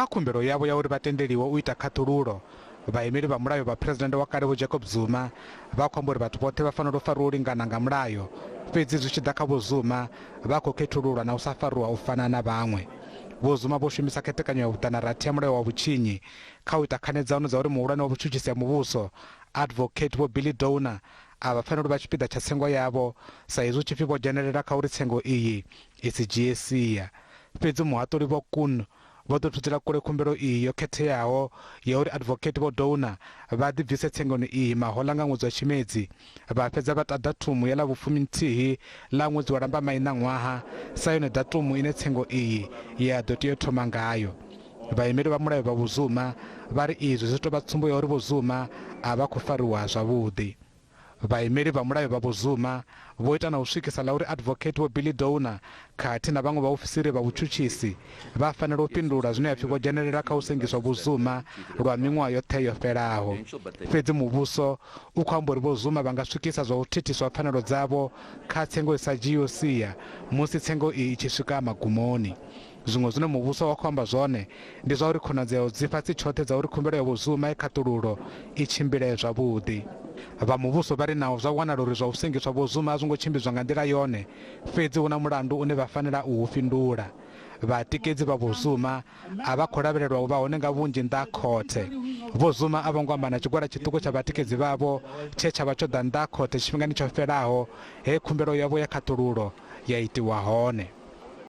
Kha khumbelo yavho ya uri vha tendeliwe u ita khaṱhululo, vhaimeli vha mulayo vha Phresidennde wa kale Vho Jacob Zuma vha khou amba uri vhathu vhoṱhe vha fanela u fariwa u lingana nga mulayo, fhedzi zwi tshi ḓa kha Vho Zuma vha khou khethululwa na u sa fariwa u fana na vhaṅwe. Vho Zuma vho shumisa khethekanyo ya vhuṱanarathi ya mulayo wa vhutshinyi kha u ita khanedzano dza uri muhulwane wa vhutshutshisi ha muvhuso Advocate Vho Billy Downer a vha faneli u vha tshipiḓa tsha tsengo yavho sa izwi hu tshi pfi vho dzhenelela kha uri tsengo iyi i si dzhie sia. Fhedzi muhaṱuli Vho Koen vho ḓo thudzela kule khumbelo iyi yo khetheaho ya uri Advocate Vho Downer vha ḓibvise tsengoni iyi mahoḽa nga ṅwedzi wa Tshimedzi vha fhedza vha ta datumu ya ḽa vhufuminthihi ḽa ṅwedzi wa Lambamai ṋaṅwaha sa yone datumu ine tsengo iyi ya ḓo tea u thoma ngayo. Vhaimeli vha mulayo vha Vho Zuma vha ri izwi zwi tou vha tsumbo ya uri Vho Zuma a vha khou fariwa zwavhuḓi. Vhaimeli vha mulayo vha Vho Zuma vho ita na u swikisa ḽa uri Advocate Vho Billy Downer khathihi na vhaṅwe vhaofisiri vha vhutshutshisi vha fanela u fhindula zwine ha pfi vho dzhenelela kha u sengiswa Vho Zuma lwa miṅwaha yoṱhe yo fhelaho. Fhedzi muvhuso u khou amba uri Vho Zuma vha nga swikisa zwa u thithiswa pfanelo dzavho kha tsengo i sa dzhiiho sia musi tsengo iyi i tshi swika magumoni. Zwiṅwe zwine muvhuso wa khou amba zwone ndi zwa uri khonadzeo dzi fhasi tshoṱhe dza uri khumbelo ya Vho Zuma ya khaṱululo i tshimbile zwavhuḓi. Vha muvhuso vha ri naho zwa wanala uri zwa u sengiswa Vho Zuma a zwo ngo tshimbidzwa nga nḓila yone, fhedzi hu na mulandu une vha fanela u u fhindula. Vhatikedzi vha Vho Zuma a vha khou lavhelelwa u vha hone nga vhunzhi nnḓa ha khothe. Vho Zuma a vho ngo amba na tshigwada tshiṱuku tsha vhatikedzi vhavho tshe tsha vha tsho ḓa nnḓa ha khothe tshifhingani tsho fhelaho he khumbelo yavho ya khaṱululo ya itiwa hone.